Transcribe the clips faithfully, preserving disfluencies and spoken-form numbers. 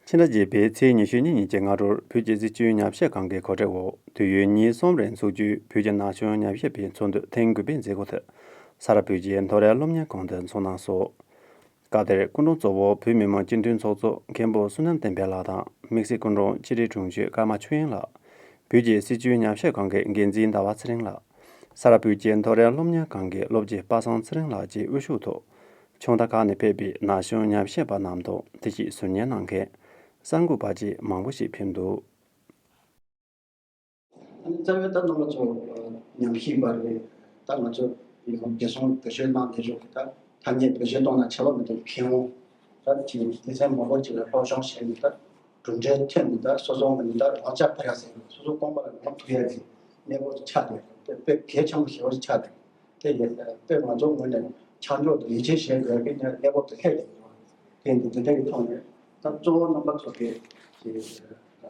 ཕྱི་ཟླ་བརྒྱད་པའི་ཚེས་ཉི་ཤུ་གཉིས་ཉིན་གྱི་སྔ་དྲོར་བོད་ཀྱི་སྲིད་བྱུས་ཉམས་ཞིབ་ཁང་གི་གོ་སྒྲིག་འོག་དུས་ཡུན་ཉིན་གསུམ་རིང་འཚོགས་རྒྱུའི་བོད་ཀྱི་ན་གཞོན་ཉམས་ཞིབ་པའི་ཚོགས་འདུ་ཐེངས་དགུ་པའི་མཛད་སྒོ་དེ་ས་རཱ་བོད་ཀྱི་མཐོ་རིམ་སློབ་གཉེར་ཁང་དུ་འཚོགས་གནང་སོང་། སྐབས་དེར་སྐུ་མགྲོན་གཙོ་བོ་བོད་མི་མང་སྤྱི་འཐུས་ཚོགས་གཙོ་མཁན་པོ་བསོད་ནམས་བསྟན་འཕེལ་ལགས་དང་དམིགས་བསལ་སྐུ་མགྲོན་ཕྱི་དྲིལ་དྲུང་ཆེ་ཀརྨ་ཆོས་དབྱིངས་ལགས། བོད་ཀྱི་སྲིད་བྱུས་ཉམས་ཞིབ་ཁང་གི་འགན་འཛིན་ཟླ་བ་ཚེ་རིང་ལགས། ས་རཱ་བོད་ཀྱི་མཐོ་རིམ་སློབ་གཉེར་ཁང་གི་སློབ་སྤྱི་པ་སངས་ཚེ་རིང་ལགས་ཀྱི་དབུ་བཞུགས་ཐོག་ཕྱོགས་མཐའ་ཁག་ནས་ཕེབས་པའི་ན་གཞོན་ཉམས་ཞིབ་པ་རྣམས་དང་དེ་བཞིན་ཟུར་ཉན་གནང་མཁན་གསར་འགོད་པ་བཅས་མང་པོ་ཞིག་ཕེབས་འདུག། རྩ་བའི་ད་རྣམ་པ་ཚོ་ཉམས་ཞིབ་པ་རེད། ད་ང་ཚོ་ཡང་རྒྱལ་སྲུང་བེད་སྤྱོད་གནང་བསྡད་ཆོག་གི། ད་ཐ་སྙད་བེད་སྤྱོད་གཏོང་ན་ཆད་པ་མི་འདུག། མཁས་དབང་ད་ཅིག་སྡེ་ཚན་མང་པོ་ཅིག་ལ་སློབ་སྦྱོང་བྱས་ནས་ད་གྲུབ་འབྲས་ཐོན་ནས་ད་སོ་སོ་ངོས་ནས་ད་རང་ཅག་ཕ་ཡ་ཟེར་སོ་སོ་རྐང་པ་ལ་ཡོང་ཐུབ་ཡ་གི་གནས་བབ་ཅིག་ཆགས་བསྡད་དཔེ་གལ་ཆེན་པོ་ཞེ་པོ་ཅིག་ཆགས་བསྡད། དེ་ཡིན་དཔེ་ང་ཚོ་ངོས་ནས་ཆ་འཇོག་དང་ཡིད་ཆེས་བྱེད་དགོས་ཀྱི་གནས་བབ་དེ་སླེབས་ཡོད། དེ་འདི་འདི་འདྲ་གི་ཐོག་ནས་ད་གཙོ་བོ་རྣམ་པ་ཚོ་གི་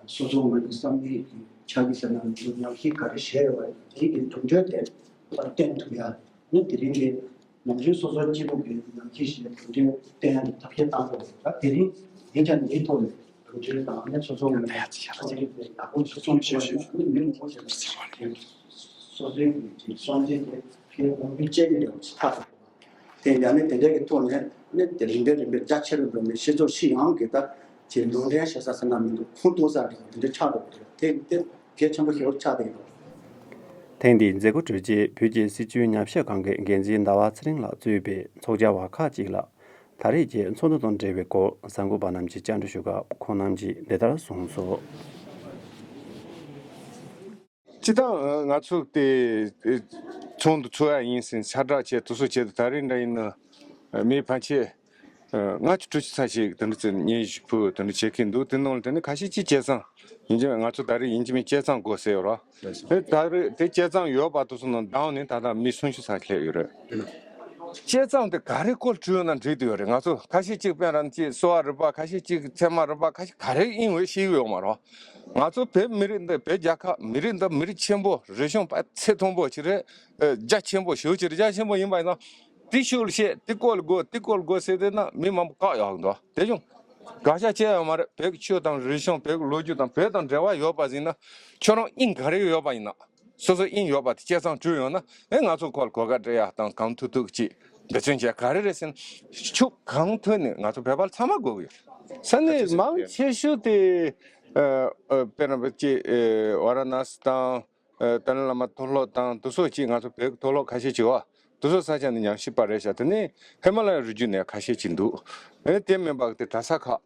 སོ་སོ་ངོས་ཀྱི་བསམ་ཚུལ་གྱི་ཆ་གི་ཟེར་ན་ཉམས་ཞིབ་ག་རེ་བྱས་ཡོད་པ་དེ་གི་གྲུབ་འབྲས་དེ་བསྟན་ཐུབ་ཡ་ནི་དེ་རིང་གི་ནམ་རྒྱུན་སོ་སོ་གཅིག་པུ་གི་ཉམས་ཞིབ་བྱས་གྲུབ་འབྲས་བསྟན་ཡ་ནི་ཐབས་ཤེས་བཏང་དགོས། ད་དེ་རིང་ཡིན་ཀྱང་འདིའི་ཐོག་ནས། གྲོང་ཁྱེར་དང་ནས་སོ་སོ་ངོས་ནས་ཨ་ཙི་རིག་པའི་ཡག་པོ་ཞིག་གསུང་ཆོས་ཞུས་ནས་མི་མང་པོ་ཞིག་ལ་སོ་སོའི་གི་གསུང་ཆོས་དེ་ཕན་གོང་འཕེལ་བཅས་ཀྱི་ལེའུ་ཚིག་ཐག་རིང་པོ། དེ་ཡང་ནི་དེ་འདྲ་གི་ཐོག་ནས་ནི་དེ་རིམ་པས་རིམ་པས་རྒྱ་ཆེ་རུ་འགྲོ་ནས་སྤྱི་ཚོགས་སྤྱི་ཡོངས་ཀྱི་ད་ཀྱི་ལུང་འདྲེན་བྱེད་ས་ཟེར་ན་མི་འདུག་ཁུངས་གཏུགས་ས་རེད། དེ་འདྲ་ཆགས་འགྲོ་གི་རེད། དེ་དེ་གལ་ཆེན་པོ་ཞེ་པོ་ཆགས་བསྡད་ཡོད། ཐེངས་འདིའི་མཛད་སྒོ་གྲོལ་རྗེས་བོད་ཀྱི་སྲིད་བྱུས་ཉམས་ཞིབ་ཁང་གི་འགན་འཛིན་ཟླ་བ་ཚེ་རིང་ལགས་གཙོས་པའི་ཚོགས་བཅར་བ་ཁག་ཅིག་ལ། ད་རེས་ཀྱི་ཚོགས་འདུ་དང་འབྲེལ་བའི་སྐོར་གསར་འགོད་པ་རྣམས་ཀྱིས་བཅར་འདྲི་ཞུ་སྐབས་ཁོང་རྣམས་ཀྱིས་འདི་ལྟར་གསུངས་སོ། སྤྱིར་བཏང་ང་ཚོ་དེ་ཚོགས་འདུ་ཚོགས་ཡ་ཡིན་ཟེར་ནས་ཁྱབ་བསྒྲགས་བྱས་དེ་ཚོ་བྱས་ཏེ་ད་རེས་འདྲ་ཡིན་ན་མི་ཕལ་ཆེར་ལྔ་བཅུ་དྲུག་ཅུ་ཙམ་ཞིག་དེ་འདྲ་ཚོས་སྙན་ཞུ་ཕུལ་དེ་འདྲ་བྱེད་མཁན་འདུག། དེ་ནང་ལ་དེ་ནི་ཁ་ཤས་ཅིག་བྱས་ཙང་ཡིན་གཅིག་མིན་ང་ཚོ་ད་རེས་ཡིན་གཅིག་མིན་བྱས་ཙང་དགོས་ཟེར་ཡོད་ར། དེ་ད་རེས་དེ་བྱས་ཙང་ཡོད་པ་དེ་ཚོ་ནང་བདམས་ནས་ད་ལྟ་མི་སུམ་ཅུ་ཙམ་སླེབས་ཡོད་རེད། བྱས་ཙང་དེ་ག་རེ་སྐོར་དྲིས་ཡོད་ན་འགྲིག་དུ་ཡོད་རེད། ང་ཚོ་ཁ་ཤས་ཅིག་དཔེར་ན་ཅིག་གསོ་བ་རིག་པ་ཁ་ཤས་ཅིག་ཚད་མ་རིག་པ་ཁ་ཤས་ག་རེ་ཡིན་འོས་ཤེས་ཡོད་མ་རེད། ང་ཚོ་བོད་མི་རིགས་འདི་བོད་རྒྱལ་ཁབ་མི་རིགས་འདི་མི་རིགས་ཆེན་པོ་རིག་གཞུང་དཔེ་ཚད་མཐོན་པོ་ཞིག་རེད། རྒྱ་ཆེན་པོ་ཞེ་པོ་ཅིག་རེད། རྒྱ་ཆེན་པོ་ཡིན་པ་ཡིན་ན་དེ་ཤུགས་ལ་བཤད་དེ་སྐོར་ལ་དགོས་དེ་སྐོར་ལ་དགོས་ཟེར་དེ་ན་མི་མང་པོ་བཀག་ཡོང་གི་འདུག། དེ་བྱུང་དགག་བྱ་བྱས་ཡོད་མ་རེད། བོད་ཀྱི་ཆོས་དང་རིག་གཞུང་བོད་ཀྱི་ལོ་རྒྱུས་དང་བོད་དང་འབྲེལ་བ་ཡོད་པ་ཡིན་ན་ཁྱོད་རང་དབྱིངས་ག་རེ་ཡོད་པ་ཡིན་ན། སོ་སོ་དབྱིངས་ཡོད་པ་དེ་བྱས་ཙང་བྲོས་ཡོང་ན་ཨེ་ང་ཚོ་ཁོ་ལ་གོ་སྐབས་སྤྲད་ཡ་དང་གང་ཐུབ་ཐུབ་ཀྱིས་འབད་བརྩོན་བྱས་ག་རེ་རེད་ཟེར་ན་ཕྱོགས་གང་ཐོན་ནས་ང་ཚོ་བོད་པ་ཚང་མ་དགོས་ཀྱི་ཡོད། ས་གནས་མང་ཆེ་ཤོས་དེ་ཨ་ཨ་དཔེར་ན་ཅིག་ཨ་ཝཱ་ར་ཎ་སི་དང་ཨ་ཏཱ་ལའི་བླ་མ་མཐོ་སློབ་དང་དེ་སོགས་ཅིག་ང་ཚོ་བོད་ཀྱི་མཐོ་སློབ་ཁ་ཤས་ཅིག་བ་དེ་སོགས་ས་ཆ་ནས་ཉམས་ཞིབ་པ་རེད་ཤག། དེ་ནས་ཧི་མ་ལ་ཡའི་རི་རྒྱུད་ནས་ཁ་ཤས་ཅིག་འདུག། ཨེ་དེ་མིན་པ་དེ་གྲྭ་ས་ཁག་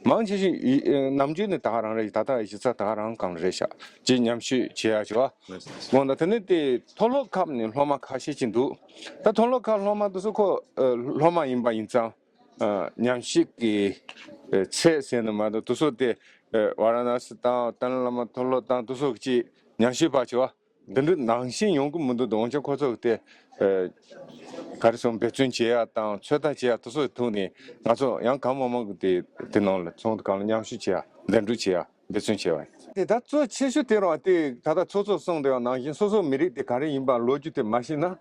མང་ཆེ་ཤོས་ཡི་ཨེ་ནམ་རྒྱུན་ནས་ད་ག་རང་རེད། ད་ལྟ་གཞི་རྩ་ད་ག་རང་གང་རེད་ཤག་ཅིག་ཉམས་ཞིབ་བྱེད་ཡ་ཅིག་བ། འོ་ན་དེ་ནས་དེ་མཐོ་སློབ་ཁག་ནས་སློབ་མ་ཁ་ཤས་ཅིག་འདུག། ད་མཐོ་སློབ་ཁག་སློབ་མ་དེ་ཚོ་ཁོ་ཨ་སློབ་མ་ཡིན་པ་ཡིན་ཙང་ཨ་ཉམས་ཞིབ་ཀྱི་ཨ་ཚད་ཟེར་ན་མ་གཏོགས་དེ་ཚོ་དེ་ཨ་ཝཱ་ར་ཎ་སི་དང་ཏཱ་ལའི་བླ་མ་མཐོ་སློབ་དང་དེ་ཚོ་ཅིག་ཉམས་ཞིབ་པ་ཅིག་བ། འདི་འདྲ་ནང་བཞིན་ཡོང་གི་མི་འདུག། འོན་ཀྱང་ཁོ་ཚོ་གི་དེ་ཨ་ག་རེ་ཟེར་འབད་བརྩོན་བྱེད་ཡ་དང་ཚོད་ལྟ་བྱེད་ཡ་དེ་ཚོ་ཐུག་ནས་ང་ཚོ་ཡང་གང་མང་མང་གི་དེ་དེ་ནང་ལ་ཚོགས་འདུ་སྒང་ལ་མཉམ་ཞུགས་བྱེད་ཡ་འདེམས་སྒྲུག་བྱེད་ཡ་འབད་བརྩོན་བྱས་པ་ཡིན། དེ་ད་གཙོ་ཆེ་ཤོས་དེ་རང་དེ་ད་ལྟ་ཚོགས་གཙོས་གསུངས་བསྡད་པ་ནང་བཞིན་སོ་སོའི་མི་རིགས་དེ་ག་རེ་ཡིན་པ་ལོ་རྒྱུས་དེ་མ་ཤེས་ན་ཨ་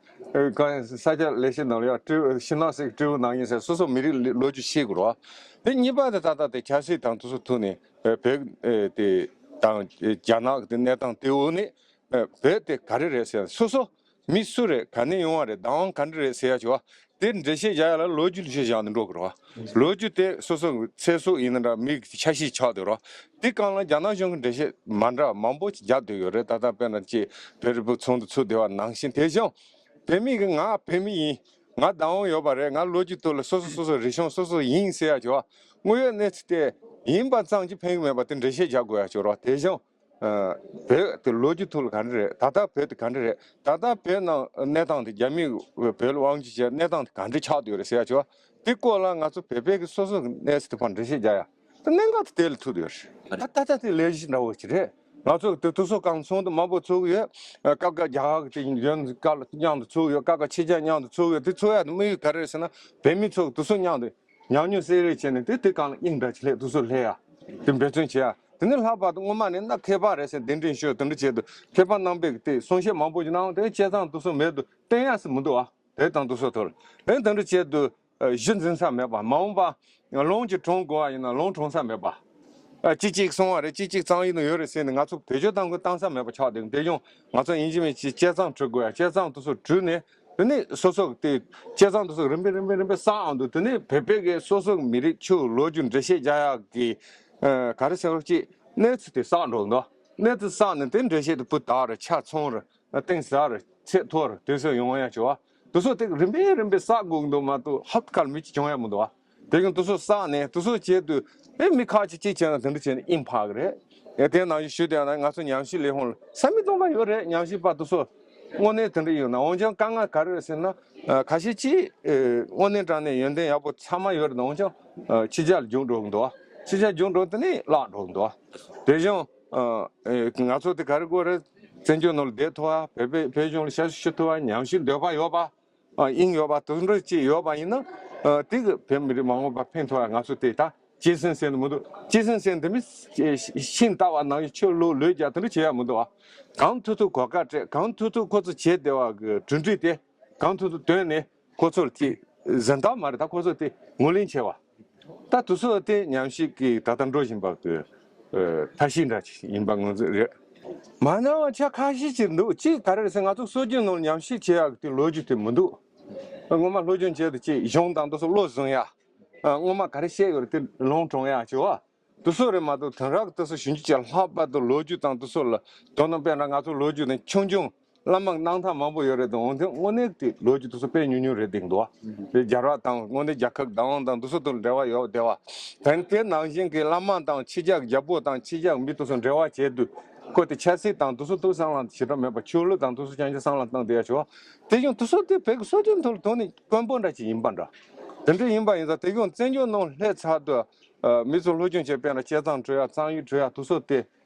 ག་ས་སྐྱ་ལེགས་བཤད་ནང་ལ་ཡང་སྤྲེའུ་ཕྱི་ནང་གསེས་ཀྱི་སྤྲེའུ་ནང་བཞིན་ཟེར་སོ་སོའི་མི་རིགས་ལོ་རྒྱུས་ཤེས་དགོས་རེད་བ། དེ་གཉིས་པ་དེ་ད་ལྟ་དེ་ཆབ་སྲིད་དང་དེ་ཚོ་ཐུག་ནས་ཨ་བོད་ཨ་དེ་དང་རྒྱ་ནག་གི་དེ་གནས་སྟངས་དེ་འོག་ནས། ཨ་བོད་དེ་ག་རེ་རེད་ཟེར་སོ་སོ་མི་སུ་རེད་ག་ནས་ཡོང་བ་རེད་བདག་དབང་ག་འདྲ་རེད་ཟེར་ཡ་ཅིག་བ་དེ་འགྲེལ་བཤད་རྒྱག་ཡ་ལ་ལོ་རྒྱུས་ལ་གཞི་བཞག་ནས་འགྲོ་དགོས་རེད་བ། ལོ་རྒྱུས་དེ་སོ་སོ་ཚེ་སྲོག་ཡིན་ན་འདྲ་མིའི་ཆ་ཤས་ཆགས་བསྡད་རེད་བ། དེ་སྒང་ལ་རྒྱ་ནག་གཞུང་གི་འགྲེལ་བཤད་མ་འདྲ་མང་པོ་ཅིག་རྒྱག་བསྡད་ཡོད་རེད། ད་ལྟ་དཔེར་ན་ཅིག་བོད་རིགས་པའི་ཚོགས་འདུ་ཚུགས་བསྡད་པ་ནང་བཞིན་དེ་བཞིན་བོད་མི་གི་ང་བོད་མི་ཡིན། ང་བདག་དབང་ཡོད་པ་རེད། ང་ལོ་རྒྱུས་ཐོག་ལ་སོ་སོ་སོ་སོའི་རིག་གཞུང་སོ་སོ་ཡིན་ཟེར་ཡ་ཅིག་བ། དངོས་ཡོད་གནས་ཚུལ་དེ་ཡིན་པ་ཙམ་གྱིས་ཕན་གྱི་མེད་པ་དེ་འགྲེལ་བཤད་རྒྱག་དགོས་ཡ་ཅིག་རེད་བ། དེ་བཞིན། བོད་དེ་ལོ་རྒྱུས་ཐོག་ལ་ག་འདྲ་རེད། ད་ལྟ་བོད་དེ་ག་འདྲ་རེད། ད་ལྟ་བོད་ནང་གནས་སྟངས་དེ་རྒྱ་མིས་བོད་ལ་དབང་སྒྱུར་བྱས་གནས་སྟངས་དེ་ག་འདྲ་ཆགས་བསྡད་ཡོད་རེད་ཟེར་ཡ་ཅིག་བ། དེ་སྐོར་ལ་ང་ཚོ་བོད་པའི་གི་སོ་སོ་གི་གནས་ཚུལ་དེ་ཕར་འགྲེལ་བཤད་རྒྱག་ཡ། དེ་གནད་འགག་དེ་དེ་ལ་ཐུག་བསྡད་ཡོད་རེད། ད་ལྟ་ད་དེ་ལས་གཞི་འདྲ་བོ་ཞིག་རེད། ང་ཚོ་དེ་དུས་ཚོད་གང་ཚོགས་འདུ་མང་པོ་ཚོགས་ཡོད། སྐབས་འགའ་རྒྱ་གར་གི་དེ་ཡོན་སྐབས་ལ་མཉམ་དུ་ཚོགས་ཡོད། སྐབས་འགའ་ཕྱི་རྒྱལ་མཉམ་དུ་ཚོགས་ཡོད། དེ་ཚོགས་ཡ་དེ་དམིགས་ཡུལ་ག་རེ་རེད་ཟེར་ན་བོད་མི་ཚོ་དུས་ཚོད་མཉམ་དུ། ཉམས་མྱོང་བསྲེ་རེས་བྱས་ནས་དེ་དེ་གང་ལ་དབྱིངས་འདྲ་ཅིག་སླེབས་དུས་སུ་སླེབས་ཡ། དེ་འབད་བརྩོན་བྱེད་ཡ། དེ་ནས་ལྷག་པར་དུ་སྔོན་མ་ནས་ན་མཁས་པ་རེད་ཟེར་གདན་འདྲེན་ཞུས་དེ་འདྲ་བྱས་དུས་མཁས་པ་རྣམ་པས་དེ་གསུང་བཤད་མང་པོ་ཞིག་གནང་དེ་བྱས་ཙང་དུས་སུ་མེད་དུ་བསྟན་ཡ་སུ་མི་འདུག་ཨ། དེ་དང་དུས་སུ་ཐོར་དེ་དེ་འདྲ་བྱས་དུས་གཞི་འཛིན་ས་མེད་པ་མ་འོངས་པ་ལུང་གཅིག་དྲངས་དགོས་པ་ཡིན་ན་ལུང་དྲངས་ས་མེད་པ། ཨ། གཅིག་གཅིག་སོང་བ་རེད། གཅིག་གཅིག་གཙང་ཡིག་ནང་ཡོད་རེད་ཟེར་ནས་ང་ཚོ་བེད་སྤྱོད་གཏང་དགོས། གཏང་ས་མེད་པ་ཆགས་བསྡད། དེ་ཡང་ང་ཚོ་ཡིན་གཅིག་མིན་གཅིག་དཔྱད་རྩོམ་འབྲི་དགོས་ཡ། དཔྱད་རྩོམ་དེ་ཚོ་བྲིས་ནས། དེ་ནས་སོ་སོ་དེ་དཔྱད་རྩོམ་དེ་ཚོ་རིམ་པས་རིམ་པས་རིམ་པས་བསགས་འོང་དུས། དེ་ནས་བོད་པའི་གི་སོ་སོ་མི་རིགས་ཆོས་ལོ་རྒྱུས་འགྲེལ་བཤད་རྒྱག་ཡག་གི། ཨ། ག་རེ་ཟེར་བ། ཅིག་གནས་ཚུལ་དེ་བསགས་འགྲོ་གི་འདུག། གནས་ཚུལ་བསགས་ནས་དེ་འགྲེལ་བཤད་དེ་སྤུ་དག་རེད། ཆ་ཚང་རེད། གཏིང་ཟབ་རེད། ཚད་མཐོ་རེད། དེ་ཚོ་ཡོང་ཡ་བྱེད་པ། དེ་ཚོ་དེ་རིམ་པས་རིམ་པས་བསགས་དགོས་ཀྱི་འདུག་མ་གཏོགས་ཧབ་ཁ་ལ་མི་གཅིག་བྱུང་ཡ་མི་འདུག་བ། དེ་ཡང་དེ་ཚོ་བསགས་ནས་དེ་ཚོ་བྱེད་དུས། ཨེ། མི་ཁག་ཅིག་གཅིག་བྱས་ན་དེ་འདྲ་བྱས་ན་དབྱིངས་འཕར་གི་རེད། ཨེ། དེ་ནང་བཞིན་ཞུ་བསྡད་ན། ང་ཚོ་ཉམས་ཞིབ་ལས་ཁུངས་ལ་ས་མིག་སྟོང་པ་ཡོད་རེད། ཉམས་ཞིབ་པ་དེ་ཚོ་དངོས་གནས་དེ་འདྲ་ཡོད་ན། འོན་ཀྱང་དཀའ་ངལ་ག་རེ་རེད་ཟེར་ན། ཨ། ཁ་ཤས་ཅིག་ཨེ། དངོས་གནས་དྲང་གནས་ཡོན་ཏན་ཡག་པོ་ཚང་མ་ཡོད་རེད། འོན་ཀྱང་། ཨ། ཕྱི་རྒྱལ་ལ་རྒྱུགས་འགྲོ་གི་འདུག། ཕྱི་རྒྱལ་རྒྱུགས་འགྲོ་དེ་ནས་བརླག་འགྲོ་གི་འདུག། དེ་བཞིན། ཨ། ཨེ། ང་ཚོ་དེ་ག་རེ་དགོས་རེད། བཙན་བྱོལ་ནང་ལ་བསྡད་ཐུབ་པ། བོད་པའི་བོད་གཞུང་ལ་ཞབས་ཞུ་ཞུ་ཐུབ་པ། ཉམས་ཞིབ་འདོད་པ་ཡོད་པ། ཨ། དབྱིངས་ཡོད་པ་དེ་འདྲ་ཅིག་ཡོད་པ་ཡིན་ན། ཨ། དེ་གི་བོད་མི་རིགས་མ་འོངས་པ་ཕན་ཐོགས་ཡ། ང་ཚོ་དེ་ད་སྐྱེད་སྲིང་ཟེར་ནི་མི་འདུག། སྐྱེད་སྲིང་ཟེར་ནི་དེ་མི་ཤིང་ལྟ་བ་ནང་བཞིན་ཆུ་བླུགས་ལུད་རྒྱག་དེ་འདྲ་བྱེད་ཡ་མི་འདུག་བ། གང་ཐུབ་ཐུབ་གོ་སྐབས་སྤྲད། གང་ཐུབ་ཐུབ་ཁོ་ཚོ་བྱས་བསྡད་པ་གི་གྲུབ་འབྲས་དེ་གང་ཐུབ་ཐུབ་བཏོན་ནས། ཁོ་ཚོར་ཅིག་གཟེངས་རྟགས་མ་རེད། ད་ཁོ་ཚོ་དེ་ངོས་ལེན་བྱས་པ། ད་དེ་ཚོ་དེ་ཉམས་ཞིབ་ཀྱི་ད་ལྟ་འགྲོ་བཞིན་པ་གི། ཨ། ཐབས་ཤེས་འདྲ་ཅིག་ཡིན་པ་ངོས་འཛིན་རེད། མ་འདྲ་བ་ཆ་ཁ་ཤས་ཅིག་འདུག། ཅིག་ག་རེ་རེད་ཟེར། ང་ཚོ་སྲོལ་རྒྱུན་ནང་ལ་ཉམས་ཞིབ་བྱེད་ཡག་གི་དེ་ལོ་རྒྱུས་དེ་མི་འདུག། སྔོན་མ་སློབ་སྦྱོང་བྱས་དུས་ཅིག་གཞུང་དང་དེ་ཚོ་བློ་བཟུང་ཡ། ཨ། སྔོན་མ་ག་རེ་བཤད་ཡོད་རེད། དེ་ལུང་དྲངས་ཡ་བྱེད་པ། དེ་ཚོ་རེད་མ་གཏོགས། དེང་རབས་དེ་ཚོ་ཞིབ་འཇུག་བྱས་ལྷག་པར་དུ་ལོ་རྒྱུས་དང་དེ་ཚོ་ལ། དོ་སྣང་། དཔེར་ན་ང་ཚོ་ལོ་རྒྱུས་ནི་ཆུང་ཆུང་བླ་མ་གནང་སྟངས་མང་པོ་ཡོད་རེད་དང་། འོན་ཀྱང་དངོས་གནས་དེ་ལོ་རྒྱུས་དེ་ཚོ་དཔེ་ཉུང་ཉུང་རེད་བསྡད་འདུག། དེ་རྒྱལ་བ་དང་། དངོས་གནས་རྒྱལ་ཁབ་བདག་དབང་དང་དེ་ཚོ་དང་འབྲེལ་བ་ཡོད་བསྡད་པ། དེ་དེ་ནང་བཞིན་གྱི་བླ་མ་དང་ཕྱི་རྒྱལ་རྒྱལ་པོ་དང་ཕྱི་རྒྱལ་མི་དེ་ཚོ་འབྲེལ་བ་བྱས་དུས། ཁོ་དེ་ཆབ་སྲིད་དང་དེ་ཚོ་དེ་བསམ་བློ་ཞེ་དྲག་མེད་པ། ཆོས་ལུགས་དང་དེ་ཚོ་རྐྱང་རྐྱང་བསམ་བློ་བཏང་བསྡད་ཡ་བྱེད་པ། དེ་ཡང་དེ་ཚོ་དེ་བོད་ཀྱི་སྲོལ་རྒྱུན་ཐོག་ལ་དོན་ནི་དཀོན་པོ་འདྲ་ཅིག་ཡིན་པ་འདྲ། དེ་འདྲ་ཡིན་པ་ཡིན་ཙང་། དེ་ཡང་བཙན་བྱོལ་ནང་སླེབས་ཚར་དུས། ཨ། མི་ཚོ་སློབ་སྦྱོང་བྱས། དཔེར་ན་དཔྱད་རྩོམ་འབྲི་ཡ། རྩོམ་ཡིག་འབྲི་ཡ་དེ་ཚོ་དེ།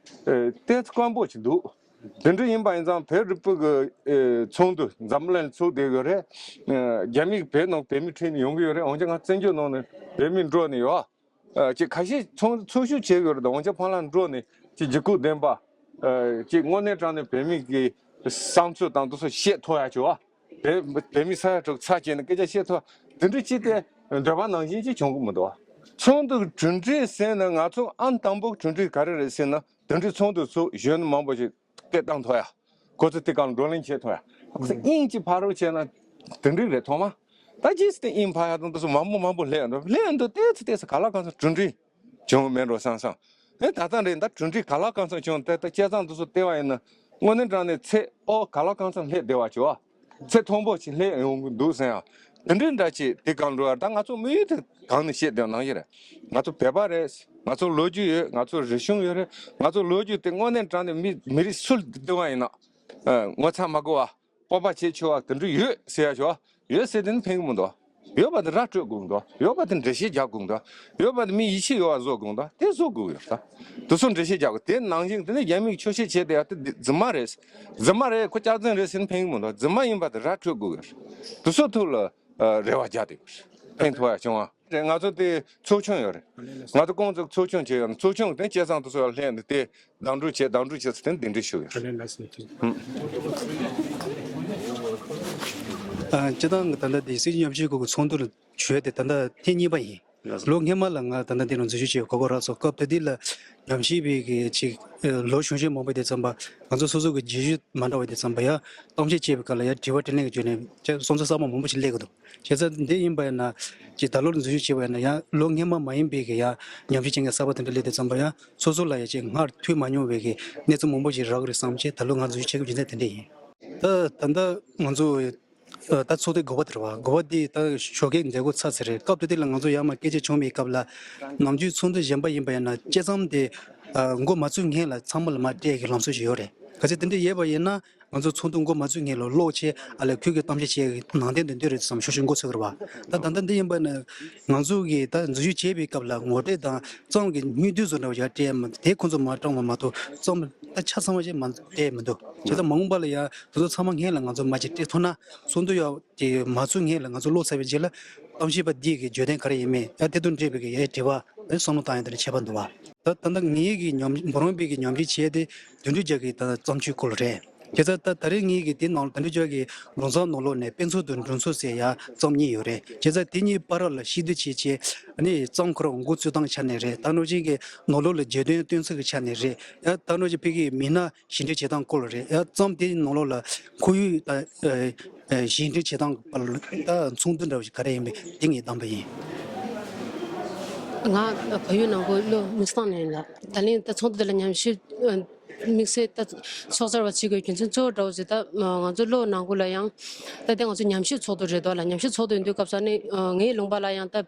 ཨེ། ཏོག་ཙམ་དཀོན་པོ་ཅིག་འདུག། དེ་འདྲ་ཡིན་པ་ཡིན་ཙང་། བོད་རིག་པའི་གི། ཨེ། ཚོགས་འདུ་འཛམ་གླིང་ལ་ཚོགས་བསྡད་ཡོད་རེད། ཨེ། རྒྱ་མི་བོད་ནང་བོད་མི་ཁྲིད་ནས་ཡོང་གི་ཡོད་རེད། འོན་ཀྱང་ང་བཙན་བྱོལ་ནང་ནས་བོད་མི་འགྲོ་ནས་ཡོད། ཨ། ཅིག་ཁ་ཤས་ཚོགས་ཚོགས་ཞུགས་བྱེད་ཀྱི་ཡོད་རེད་དང་། འོན་ཀྱང་ཕར་ལ་འགྲོ་ནས་ཅིག་འཇིགས་སྐུལ་ལྡན་པ། ཨ། ཅིག་དངོས་གནས་དྲང་གནས་བོད་མི་གི་བསམ་ཚུལ་དང་དེ་ཚོ་བཤད་ཐུབ་ཡ་བྱེད་པ། བོད་བོད་མི་ས་ཡ་དྲུག་ཚར་བྱས་ནས་སྐད་ཆ་བཤད་ཐུབ། དེ་འདྲ་ཅིག་དེ་འདོད་པ་ནང་བཞིན་ཅིག་བྱུང་གི་མི་འདུག། ཚོགས་འདུ་གྲུབ་འབྲས་ཟེར་ནས་ང་ཚོ་ཨང་དང་པོ་གྲུབ་འབྲས་ག་རེ་རེད་ཟེར་ན། དེ་འདྲའི་ཚོགས་འདུ་ཚོགས། གཞོན་ནུ་མང་པོ་ཞིག་སྐད་བཏང་ཐུབ་ཡ། ཁོ་ཚོ་དེ་ག་ལ་བགྲོ་གླེང་བྱེད་ཐུབ་ཡ། དབྱིངས་ཅིག་འཕར་རོགས་བྱས་ན་དེ་འགྲིག་རེད། ཐོག་མ་ད་རྗེས་སུ་དེ་དབྱིངས་འཕར་ཡ་དང་དེ་ཚོ་མང་པོ་མང་པོ་སླེབས་འགྲོ། སླེབས་འགྲོ། ཏོག་ཙམ་ཏོག་ཙམ་ག་ལ་གང་འཚམ་གྲུབ་འབྲས་བྱུང་མེད་འགྲོ་བསམ་བསམ། ཨེ། ད་ལྟ་འདྲ་ད་གྲུབ་འབྲས་ག་ལ་གང་འཚམ་བྱུང་། ད་ལྟ་དཔྱད་རྩོམ་དེ་ཚོ་བལྟས་པ་ཡིན་ན། དངོས་གནས་དྲང་གནས་ཚད། ཨོ། ག་ལ་གང་འཚམ་སླེབས་བསྡད་པ་བྱུང་བ། ཚད་མཐོན་པོ་ཞིག་སླེབས་ཡོང་གི་འདུག་ཟེར་ཡ། དེ་འདྲའི་འདྲ་ཅིག་དེ་གང་འགྲོ་བ། ད་ང་ཚོ་དམིགས་ཡུལ་དེ་གང་ནས་བཤད་བསྡད་ནང་བཞིན་རེད། ང་ཚོ་བོད་པ་རེད། ང་ཚོ་ལོ་རྒྱུས་ཡོད། ང་ཚོ་རིག་གཞུང་ཡོད་རེད། ང་ཚོ་ལོ་རྒྱུས་དེ་དངོས་གནས་དྲང་གནས་མི་མི་རིགས་སུ་བསྡུ་བ་ཡིན་ན། ཨ། ངོ་ཚ་མ་དགོས་པ། སྤོབས་པ་བྱེད་ཆོག་པ་དེ་འདྲ་ཡོད་ཟེར་ཡ་ཞོག། ཡོད་ཟེར་དེ་ནི་ཕན་གི་མི་འདུག། ཡོད་པ་དེ་ར་སྤྲོད་དགོས་ཀྱི་འདུག། ཡོད་པ་དེ་འགྲེལ་བཤད་རྒྱག་དགོས་ཀྱི་འདུག། ཡོད་པ་དེ་མི་ཡིད་ཆེས་ཡོད་པ་བཟོ་དགོས་ཀྱི་འདུག། དེ་བཟོ་དགོས་ཀྱི་ཡོད་ད། དེ་ཚོ་འགྲེལ་བཤད་རྒྱག་དགོས། དེ་ནང་བཞིན་དེ་ནས་རྒྱ་མིས་ཆོག་ཤེས་བྱས་བསྡད་ཡ་དེ་རྫུན་མ་རེད། རྫུན་མ་རེད། ཁོ་སྐྱག་རྫུན་རེད་ཟེར་ནས་ཕན་གི་མི་འདུག། རྫུན་མ་ཡིན་པ་དེ་ར་སྤྲོད་དགོས་ཀྱི་ཡོད། དེ་ཚོ་ཐུགས་ལ། ཨ། རེ་བ་རྒྱག་དེ་ཕན་ཐོགས་ཡ་བྱུང་བ་རེད། ང་ཚོ་དེ་ཚོགས་ཆུང་ཡོད་རེད། ང་ཚོ་ཀོང་ཙེ་ཚོགས་ཆུང་བྱས་ཡོད་ན། ཚོགས་ཆུང་དེ་དཔྱད་རྩོམ་དེ་ཚོ་ལ་ལྷན་དུ་དེ་བདག་སྒྲུབ་བྱས། བདག་སྒྲུབ་བྱས་ཚེ་དེ་འདི་འདྲ་ཞུ་གི་ཡོད་རེད། ཨ། སྤྱིར་བཏང་གི་ད་ལྟ་དེ་སྲིད་བྱུས་ཉམས་ཞིབ་སྐོར་གྱི་ཚོགས་འདུ་ལ་ཞུགས་དེ་ད་ལྟ་ཐེངས་གཉིས་པ་ཡིན། ལོ་སྔོན་མ་ལ་ང་ད་ལྟ་འདི་ནང་འཛུལ་ཞུགས་བྱས་གོ་སྐབས་རག་སོང་། སྐབས་དེ་དུས་ལ་ཉམས་ཞིབ་པའི་གི་ཅིག་ལོ་གཞོན་གཞོན་མང་པོ་དེ་ཙམ་པ། ང་ཚོ་སོ་སོ་གི་བརྗོད་གཞི་མ་འདྲ་བ་དེ་ཙམ་པ་ཡ། གཏམ་བཤད་བྱས་པའི་སྐབས་ལ་ཡ་དྲི་བ་དྲིས་ལན་གྱི་བརྗོད་ནས་བསམ་ཚུལ་གསར་པ་མང་པོ་ཞིག་སླེབས་ཀྱི་འདུག། བྱས་ཙང་འདི་ཡིན་པ་ཡིན་ན། ཅིག་ད་ལོ་ལ་འཛུལ་ཞུགས་བྱས་པ་ཡིན་ན་ཡང་ལོ་སྔོན་མ་མ་ཡིན་པའི་གི་ཡང་ཉམས་ཞིབ་བྱེད་མཁན་གསར་པ་དེ་འདྲ་སླེབས་དུས་ཙམ་པ་ཡང་སོ་སོ་ལ་ཡང་ཅིག་སྔར་ཐོས་མ་མྱོང་བའི་གི་གནས་ཚུལ་མང་པོ་ཞིག་རག་གི་རེད་བསམ་བྱས་ད་ལོ་ང་འཛུལ་ཞུགས་བྱེད་དགོས་རྒྱུ་མཚན་དེ་འདྲ་ཡིན། ད་ད་ལྟ་ང་ཚོ་ད་ཚོགས་དུས་དགུ་པ་དེ་རེད་བ། དགུ་པ་འདི་ད་ཞོགས་ཀས་མཛད་སྒོ་ཚར་ཚར་རེད། སྐབས་དེ་དུས་ལ་ང་ཚོ་ཡར་མར་སྐད་ཆ་བྱུང་བའི་སྐབས་ལ། ནམ་རྒྱུན་ཚོགས་འདུ་གཞན་པ་ཡིན་པ་ཡིན་ན་དཔྱད་རྩོམ་དེ་འགོ་མ་ཚུགས་སྔོན་ལ་ཚང་མ་ལ་མར་སྤྲད་ཀྱི་ལམ་སྲོལ་ཞིག་ཡོད་རེད། གལ་སྲིད་དེ་འདྲ་ཡོད་པ་ཡིན་ན། ང་ཚོ་ཚོགས་འདུ་འགོ་མ་ཚུགས་སྔོན་ལ་ཀློག་བྱས། ཨ་ལས་ཁོས་ཀྱི་གཏམ་བཤད་བྱས་ནང་དོན་དེ་འདོད་རེད་བསམ་ཤོག་ཤོག་འགོ་ཚུགས་ཀྱི་རེད་བ། ད་ད་ལྟ་འདི་ཡིན་པ་ན་ང་ཚོ་གི་ད་འཛུལ་ཞུགས་བྱས་པའི་སྐབས་ལ་ངོ་སྤྲོད་དང་རྩོམ་གྱི་སྙིང་བསྡུས་བཟོ་འདྲ་བ་ཡང་སྤྲད་མ། དེ་ཁོང་ཚོ་མ་སྤྲད་པ་མ་གཏོགས་རྩོམ་ད་ཆ་ཚང་བ་ཞིག་མ་སྤྲད་མི་འདུག། བྱས་ཙང་མ་འོངས་པ་ལ་ཡང་དེ་ཚོ་ཚང་མ་སྔོན་ལ་ང་ཚོ་མར་ཅིག་སྤྲད་ཐུབ་ན། ཚོགས་འདུ་ཡང་དེ་མ་ཚུགས་སྔོན་ལ་ང་ཚོ་ཀློག་ཚར་བའི་རྗེས་ལ་གཏམ་བཤད་པ་འདི་གི་བརྗོད་དོན་ག་རེ་ཡིན་མིན་ཡང་དེ་དང་འབྲེལ་བའི་གི་ཡང་དྲི་བ་བསམ་བློ་བཏང་ཡ་དེ་ལ་ཁྱད་པར་འདུག་བ། ད་ད་ལྟ་ངའི་གི་ཉམས། འབུམ་རམས་པའི་གི་ཉམས་ཞིབ་བྱས་ཏེ་བདུན་ཅུ་བརྒྱ་གི་ད་བརྩམས་ཆོས་སྐོར་རེད། བྱས་ཙང་ད་ད་རེས་ངེད་ཀྱི་དེ་ནང་ལ་དེ་འདྲ་ཅིག་གི་ལུང་ཚང་ནང་ལོགས་ནས་དཔེ་མཛོད་དང་སྒྲུང་མཛོད་ཟེར་ཡ་རྩོམ་གཉིས་ཡོད་རེད། བྱས་ཙང་དེ་གཉིས་བར་ལ་ཤིན་ཏུ་ཆེ་ཆེ་ནི་རྩོམ་ཁོ་རང་འགོ་ཚུགས་སྟངས་ཆ་ནས་རེད། ད་ནོར་ཅིག་གི་ནང་ལོགས་ལ་བརྗོད་དོན་སྟོན་ཚུལ་གྱི་ཆ་ནས་རེད། ཡ་ད་ནོར་ཅིག་ཕ་གིའི་མི་སྣ་ཞིབ་འབྲི་བྱེད་སྟངས་སྐོར་ལ་རེད། ཡང་རྩོམ་དེའི་ནང་ལོགས་ལ་ཁོར་ཡུག་དང་ཞིབ་འབྲི་བྱེད་སྟངས་ད་མཚུངས་དོན་འདྲ་བོ་ཞིག་ག་རེ་ཡིན་པས་དེ་ངས་བདམས་པ་ཡིན། ང་བལ་ཡུལ་ནང་ཁུལ་ལོ་མི་སྟངས་ནས་ཡིན་ལ། ད་ལན་ད་ཚོགས་འདུ་དེ་ལ་ཉམས་ཞིབ་དམིགས་བསལ་ད་ཕྱོགས་གཅིག་པ་བྱེད་དགོས་རྒྱུ་མཚན་གཙོ་བོ་འདྲ་བོ་ཞིག་ད་ང་ཚོ་ལོ་ནང་ཁུལ་ལ་ཡང་ད་ལྟ་ང་ཚོ་ཉམས་ཞིབ་ཚོགས་འདུ་རེད་དོ་ལ། ཉམས་ཞིབ་ཚོགས་འདུ་ཡིན་དུས་སྐབས་སུ་ནི་ངའི་ལུང་པ་ལ་ཡང་ད་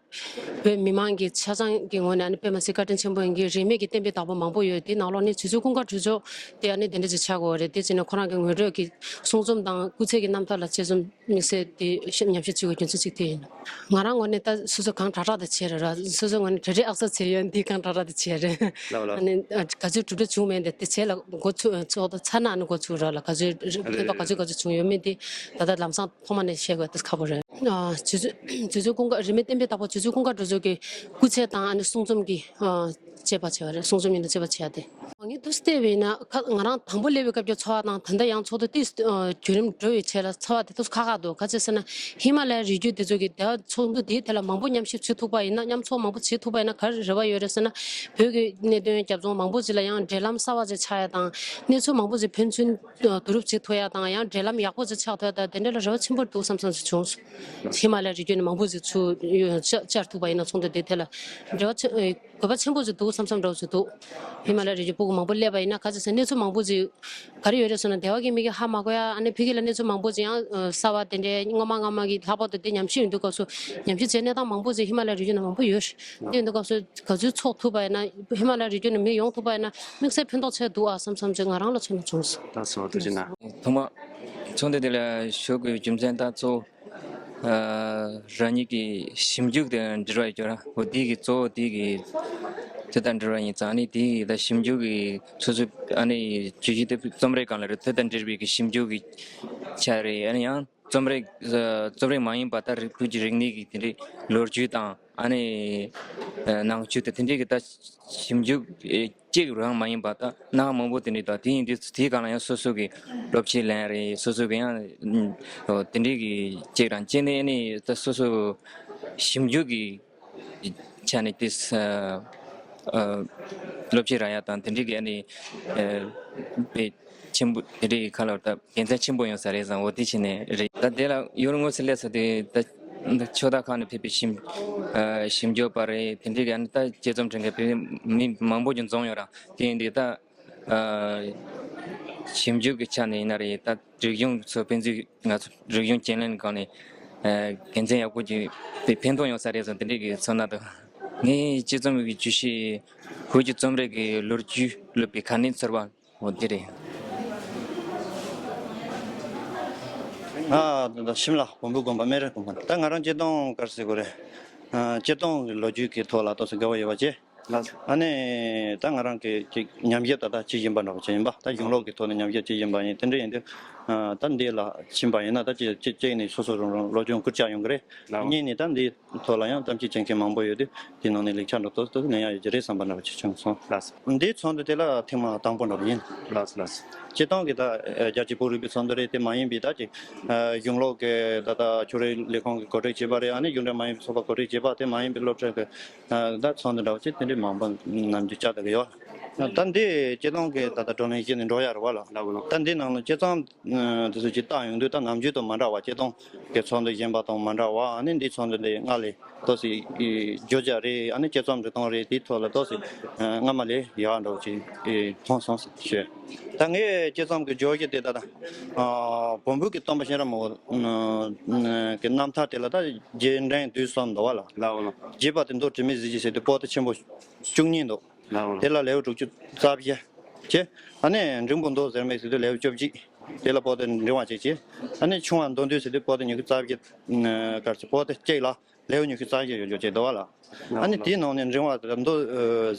བོད་མི་མང་གི་ཆ་ཚང་གི་ངོས་ནས་ཨ་ནི་དཔེ་མ་སྲིད་བཀའ་དྲིན་ཆེན་པོ་ཡིན་གྱི་རིས་མེད་ཀྱི་བསྟན་པའི་བདག་པོ་མང་པོ་ཡོད། དེའི་ནང་ལོགས་ནས་རྗེ་བཙུན་ཀུན་དགའ་གྲུབ་མཆོག་དེ་ཨ་ནི་དེ་འདྲ་ཅིག་ཆགས་དགོས་པ་རེད། དེ་བྱས་ནས་ཁོ་རང་གི་ངོ་སྤྲོད་ཀྱི་གསུང་རྩོམ་དང་སྐུ་ཚེ་གི་རྣམ་ཐར་ལ་དཔྱད་རྩོམ་དམིགས་བསལ་དེ་ཉམས་ཞིབ་བྱེད་དགོས་རྒྱུ་མཚན་གཅིག་དེ་ཡིན། ང་རང་ངོས་ནས་ད་སོ་སོ་གང་དྲག་དྲག་དེ་བྱས་རེད་ར། སོ་སོ་ངོས་ནས་གྲ་སྒྲིག་ཨག་ཚ་བྱས་ཡོད་འདི་གང་དྲག་དྲག་དེ་བྱས་རེད། ལགས་ལགས། ཨ་ནི་ག་ཚོད་གྲུབ་འབྲས་བྱུང་མེད་འདི་དེ་བྱས་ལ་འགོ་ཚུགས་ཚོགས་ད་ཚར་ན་ཨ་ནི་འགོ་ཚུགས་ར་ལ། ག་ཚོད་ཕན་ཐོགས་ག་ཚོད་ག་ཚོད་བྱུང་ཡོད་མེད་དེ་ད་ལྟ་ལམ་སང་ཐོག་མ་ནས་བཤད་དགོས་ད་ཁག་པོ་རེད། ཨ་རྗེ་བཙུན་རྗེ་བཙུན་ཀུན་དགའ་རིས་མེད་བསྟན་པའི་བདག་པོ་རྗེ་བཙུན་ཀུན་དགའ་གྲུབ་མཆོག་གི་སྐུ་ཚེ་དང་ཨ་ནི་གསུང་རྩོམ་གྱི་ཨ་དཔྱད་པ་བྱས་པ་རེད། གསུང་རྩོམ་ཡིན་ན་དཔྱད་པ་བྱས་ཏེ། ངས་དུས་བལྟས་པ་ཡིན་ན་ཁ་ང་རང་དང་པོ་སླེབས་པའི་སྐབས་ཀྱི་ཚོར་བ་དང་ད་ལྟ་ཡང་ཚོགས་འདུ་དེ་བརྒྱུད་རིམ་འགྲོ་བའི་ཆེད་ལ་ཚོར་བ་དེ་དུས་ཁག་ཁག་འདུག་ག་ཅི་ཟེར་ན་ཧི་མ་ལ་ཡའི་རི་རྒྱུད་དེ་ཚོ་གི་དེ་ཚོགས་འདུ་དེའི་ཐད་ལ་མང་པོ་མཉམ་ཞིབ་བྱེད་ཐུབ་པ་ཡིན་ན། མཉམ་ཚོགས་མང་པོ་བྱེད་ཐུབ་པ་ཡིན་ན་ག་རེ་རེ་བ་ཡོད་རེད་ཟེར་ན། བོད་ཀྱི་གནད་དོན་རྒྱབ་ལྗོངས་མང་པོ་ཅིག་ལ་ཡང་འབྲེལ་ལམ་གསར་བ་ཅིག་ཆགས་ཡ་དང་གནས་ཚུལ་མང་པོ་ཅིག་ཕན་ཚུན་བསྡུ་རུབ་བྱེད་ཐུབ་ཡ་དང་ཡང་འབྲེལ་ལམ་ཡག་པོ་ཅིག་ཆགས་ཐུབ་ཡ་དང་དེ་འདྲ་ལ་རེ་བ་ཆེན་པོ་འདུག་བསམ་བསམ་ཞིག་བྱུང་སོང་། ཧི་མ་ལ་ཡའི་རི་རྒྱུད་ནས་མང་པོ་ཅིག་ཚུར་བཅར་ཐུབ་པ་ཡིན་ན་ཚོགས་འདུ་དེ་ཐད་ལ་རེ་བ་ཆེ་དགོས་པ་ཆེན་པོ་ཅིག་འདུག་བསམ་བསམ་འདྲ་བོ་ཅིག་འདུག་ཧི་མ་ལ་ཡའི་རི་རྒྱུད་སྤུ་གུ་མང་པོ་སླེབས་པ་ཡིན་ན་ག་ཚོད་ཟེར་གནས་ཚུལ་མང་པོ་ཅིག་ག་རེ་ཡོད་རེད་ཟེར་ན་སྡེ་བ་གི་མི་གིས་ཧ་མ་གོ་ཡ། ཨ་ནི་ཕ་གི་ལ་གནས་ཚུལ་མང་པོ་ཅིག་ཡང་གསར་བ་དེ་འདྲའི་སྔོན་མ་སྔ་མ་གི་ལྷག་པར་དུ་དེ་ཉམས་ཞིབ་ཡིན་དུས་སྐབས་སུ་ཉམས་ཞིབ་བྱེད་གནས་སྟངས་མང་པོ་ཅིག་ཧི་མ་ལ་ཡའི་རི་རྒྱུད་ནང་མང་པོ་ཡོད་རེད། དེ་ཡིན་དུས་སྐབས་སུ་ག་ཚོད་ཚོགས་ཐུབ་པ་ཡིན་ན་ཧི་མ་ལ་ཡའི་རི་རྒྱུད་ནས་མི་ཡོང་ཐུབ་པ་ཡིན་ན་དམིགས་བསལ་ཕན་ཐོགས་ཆེ་འདུག་ཨ་བསམ་བསམ་ཅིག་ང་རང་ལ་མཚོན་ན་བྱུང་སོང་། ད་སོ་ཐུགས་རྗེ་གནང་། ཐོག་མ་ཚོགས་འདུ་དེ་ལ་ཞུགས་དགོས་རྒྱུ་མཚན་ད་གཙོ་བོ། ཨ་རང་ཉིད་ཀྱི་ཞིབ་འཇུག་དང་འབྲེལ་བ་ཡོད་ར། འོ་དེ་གི་གཙོ་བོ་དེ་གི་དེ་དང་འབྲེལ་བ་ཡིན་ཙང་ཨ་ནི་དེ་གི་ད་ཞིབ་འཇུག་གི་སོ་སོ་ཨ་ནི་བརྗོད་གཞི་དེ་རྩོམ་རིག་སྒང་ལ་རེད། དེ་དང་འབྲེལ་བའི་གི་ཞིབ་འཇུག་གི་ཆ་རེད། ཨ་ནི་ཡང་རྩོམ་རིག་རྩོམ་རིག་མ་ཡིན་པ་ད་རིག་བོད་ཀྱི་རིག་གནས་ཀྱི་དེ་འདྲའི་ལོ་རྒྱུས་དང་ཨ་ནི་ནང་ཆོས་དང་དེ་འདྲའི་གི་ད་ཞིབ་འཇུག་གཅིག་རང་མ་ཡིན་པ་ད་སྣ་ཁ་མང་པོ་དེ་འདྲའི་ད་དེ་ཡིན་དུས་དེའི་སྒང་ལ་ཡང་སོ་སོ་གི་སློབ་ཆེད་ལེན་རེད། སོ་སོ་གི་ཡང་དེ་འདྲའི་གི་གཅིག་རང་གཅིག་ནས་ཨ་ནི་ད་སོ་སོ་ཞིབ་འཇུག་གི་ཆ་ནས་དེ་སློབ་ཆེད་རག་ཡ་དང་དེ་འདྲའི་གི་ཨ་ནི་དཔེ་ཆེན་པོ་དེ་འདྲའི་ཁ་ལ་ད་དགེ་མཚན་ཆེན་པོ་ཡོང་ས་རེད་བསམ། འོ་དེ་བྱས་ནས་རེད། ད་དེ་ལ་ཡུལ་དངོས་སུ་སླེབས་ས་དེ་ད་ད་ཕྱོགས་མཐའ་ཁག་ནས་ཕེབས་པའི་ཞིབ་ཨ་ཞིབ་འཇུག་པ་རེད། དེ་འདྲའི་གི་ཨ་ནི་ད་དཔྱད་རྩོམ་འབྲི་མཁན་ཕེབས་མི་མང་པོ་ཅིག་འཛོམས་ཡོད་ར། དེ་ཡིན་དུས་ད་ཨ་ཞིབ་འཇུག་གི་ཆ་ནས་ཡིན་ན་རེད། ད་རིག་གཞུང་ཚོ་ཕན་ཚུན་ང་ཚོ་རིག་གཞུང་བརྗེ་ལེན་སྒང་ནས་ཨ་དགེ་མཚན་ཡག་པོ་ཅིག་ཕན་ཕན་ཐོགས་ཡོང་ས་རེད་བསམ་དེ་འདྲའི་གི་ཚོར་སྣང་འདུག་ངའི་དཔྱད་རྩོམ་གྱི་བརྗོད་གཞི་བོད་ཀྱི་རྩོམ་རིག་གི་ལོ་རྒྱུས་ལབ་པའི་ག་ནས་ཚོར་བ། འོ་དེ་རེད། ཨ་ད་ཤིམ་ལ་བོན་པོའི་དགོན་པ་སྨན་རི་དགོན་པ། ད་ང་རང་སྤྱིར་བཏང་ག་རེ་ཟེར་དགོས་རེད། ཨ་སྤྱིར་བཏང་གི་ལོ་རྒྱུས་ཀྱི་ཐོག་ལ་ཏོག་ཙམ་དགའ་བོ་ཡོད་པ་བྱས། ལགས་སོ། ཨ་ནི་ད་ང་རང་གི་ཅིག་ཉམས་ཞིབ་ད་ལྟ་བྱེད་བཞིན་པ་འདྲ་བོ་ཅིག་ཡིན་པ། ད་གཞུང་ལུགས་ཀྱི་ཐོག་ནས་ཉམས་ཞིབ་བྱེད་བཞིན་པ་ཡིན། དེ་འདྲ་ཡིན་དུས་ཨ་ད་འདི་ལ་ཕྱིན་པ་ཡིན་ན་ད་ཅིག་ཅིག་གཅིག་ནས་སོ་སོ་རང་རང་སློབ་སྦྱོང་བསྐུལ་ལྕག་ཡོང་གི་རེད། ལགས་སོ། གཉིས་ནས་ད་འདི་ཐོག་ལ་ཡང་གཏམ་བཤད་བྱེད་མཁན་མང་པོ་ཡོད་དུས་དེ་ནང་ནས་ལེགས་ཆ་འདྲ་ཏོག་ཏོག་ལེན་ཡག་ཡོད་ཀྱི་རེད་བསམ་པ་འདྲ་བོ་ཅིག་བྱུང་སོང་། ལགས་སོ། འདིའི་ཚོགས་འདུ་དེ་ལ་ཐེངས་མ་དང་པོ་འདྲ་བོ་ཡིན། ལགས་སོ་ལགས་སོ། སྤྱིར་བཏང་གི་ད་རྒྱལ་སྤྱིའི་བོད་རིག་པའི་ཚོགས་འདུ་རེད། དེ་མ་ཡིན་པའི་ད་ཅིག་གཞུང་ལུགས་ཀྱི་ད་ལྟ་ཕྱོགས་རིས་ལས་ཁུངས་ཀྱིས་གོ་སྒྲིག་བྱས་པ་རེད། ཨ་ནི་གཞུང་འབྲེལ་མ་ཡིན་པའི་ཚོགས་པ་གོ་སྒྲིག་བྱས་པ། དེ་མ་ཡིན་པའི་སློབ་གྲྭ་གི་ད་ཚོགས་འདུ་འདྲ་བོ་ཅིག་དེ་འདྲའི་མང་པོ་ནམ་རྒྱུན་བཅར་བསྡད་ཀྱི་ཡོད། ད་འདི་སྤྱིར་བཏང་གི་ད་ལྟ་བགྲོ་གླེང་བྱས་ནས་འགྲོ་ཡ་རེད་བ་ལ། ལགས་འོ་ལགས། ད་འདི་ནང་ལ་དཔྱད་རྩོམ་དེ་ཚོ་ཅིག་བལྟ་ཡོང་དུས་ད་ནམ་རྒྱུན་དང་མ་འདྲ་བ། སྤྱིར་བཏང་གི་ཚོགས་འདུ་གཞན་པ་དང་མ་འདྲ་བ། ཨ་ནི་འདིའི་ཚོགས་འདུ་འདི་སྔར་ལས་ཏོག་ཙམ་བརྗོད་བྱ་རེད། ཨ་ནི་དཔྱད་རྩོམ་འབྲི་སྟངས་རེད། དེའི་ཐོག་ལ་ཏོག་ཙམ་སྔ་མ་ལས་ཡག་འདྲ་བོ་ཅིག་མཐོང་སོང་ཞེས། ད་ངས་དཔྱད་རྩོམ་གྱི་བརྗོད་གཞི་དེ་ད་ལྟ་བོན་པོ་གི་སྟོན་པ་གཤེན་རབ་མང་པོ་གི་རྣམ་ཐར་དེ་ལ་ད་རྒྱས་འབྲིང་བསྡུས་གསུམ་འདུག་བ་ལ། ལགས་འོ་ལགས། རྒྱས་པ་དེ་མདོ་དྲི་མེད་གཟི་བརྗིད་ཟེར་དུས་པོ་ཏི་ཆེན་པོ་བཅུ་གཉིས་འདུག་ལགས་འོ། དེ་ལ་ལེའུ་དྲུག་ཅུ་རྩ་བཞི་བྱས། ཨ་ནི་འབྲིང་པོ་མདོ་ཟེར་མེད་ཟེར་དུས་ལེའུ་བཅོ་བརྒྱད། དེ་ལ་པོ་ཏི་འབྲིང་བ་གཅིག་བྱས། ཨ་ནི་ཆུང་བ་མདོ་འདུས་ཟེར་དུས་པོ་ཏི་ཉི་ཤུ་རྩ་བརྒྱད། ག་རེ་ཟེར། པོ་ཏི་གཅིག་ལ་ལེའུ་ཉི་ཤུ་རྩ་བཞི་ཡོད་རྒྱུ་བྱས་འདུག་བ་ལ། ཨ་ནི་དེའི་ནང་ནས་འབྲིང་བ་མདོ་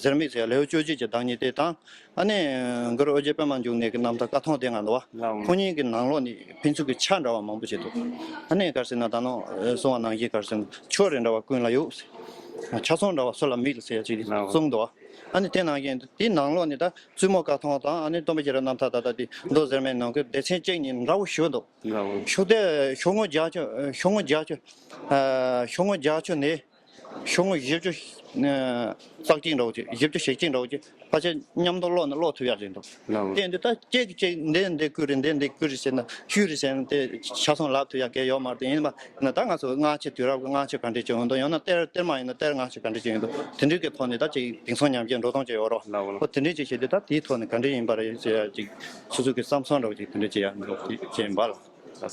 ཟེར་མེད་ཟེར་ལེའུ་བཅུ་གཅིག་གི་བདག་ཉིད་དེ་དང་། ཨ་ནི་གུ་རུ་ཨོ་རྒྱན་པདྨ་འབྱུང་གནས་ཀྱི་རྣམ་ཐར་བཀའ་ཐང་སྡེ་ལྔ་འདུག་བ། ཁོ་གཉིས་ཀྱི་ནང་ལོགས་ནས་ཕན་ཚུན་གྱི་ཆ་འདྲ་བ་མང་པོ་ཞིག་འདུག་ཨ་ནི་ག་རེ་ཟེར་ན་ད་ནང་གསུངས་པ་ནང་བཞིན་ག་རེ་ཟེར་ན་ཕྱོགས་རེ་འདྲ་བ་ཀུན་ལ་ཡོད། ཆ་ཚང་འདྲ་བ་སོ་ལ་མིག་ལ་ཟེར་ཡ་ཅིག་གསུངས་འདུག་ཨ་ནི་དེ་ནང་བཞིན་དེའི་ནང་ལོགས་ནས་ད་བཙུན་མོ་དཀར་ཐང་དང་ཨ་ནི་སྟོན་པ་ཁྱེད་རང་རྣམ་ཐར་ད་ལྟ་དེ་མདོ་ཟེར་མའི་ནང་གི་སྡེ་ཚན་གཅིག་གཉིས་འདྲ་བོ་ཞུ་འདུག་ཞུ་དེ་ཤོག་ངོས་བརྒྱད་ཅུ་ཤོག་ངོས་བརྒྱད་ཅུ་ཨ་ཤོག་ངོས་བརྒྱད་ཅུ་ནས་ཤོག་ངོས་བཞི་བཅུ་ཨ་རྩ་གཅིག་འདྲ་བོ་ཅིག་བཞི་བཅུ་ཞེ་གཅིག་འདྲ་བོ་ཅིག་ཕལ་ཆེར་མཉམ་དུ་ཀློག་ནས་ཀློག་ཐུབ་ཡག་རེད་འདུག་ལགས། དེ་འདི་ལྟར་གཅིག་གིས་གཅིག་འདི་འདི་བསྐུར་རེད། འདི་འདི་བསྐུར་རེད་ཟེར་ན་ཤུལ་རེད་ཟེར་ན་དེ་ཆ་ཚང་ལབ་ཐུབ་ཡག་གལ་ཡོད་མ་རེད། དེ་ཡིན་པ་ན་ད་ང་ཚོ་སྔ་ཕྱི་དུས་རབས་ཀྱི་སྔ་ཕྱི་ག་འདྲས་ཅིག་ཡོང་འདུག་ཡང་ན་གཏེར་གཏེར་མ་ཡིན་ན་གཏེར་སྔ་ཕྱི་ག་འདྲས་ཅིག་ཡོང་འདུག་དེ་འདྲས་ཀྱི་ཐོག་ནས་ད་ཅིག་དེང་སང་ཉམས་ཞིབ་འགྲོ་སྟངས་ཅིག་ཡོད་རོགས། ལགས་འོ་ལགས། ཨོ་དེ་འདྲས་ཅིག་བྱས་དུས་ད་དེའི་ཐོག་ནས་ག་འདྲས་ཡིན་པ་རེད་ཟེར་ཡག་ཅིག་སོ་སོ་གི་བསམ་བསམ་འདྲ་བོ་ཅིག་དེ་འདྲས་ཅིག་ཡག་འདུག་ཅིག་ཡིན་པ་ལ། ད་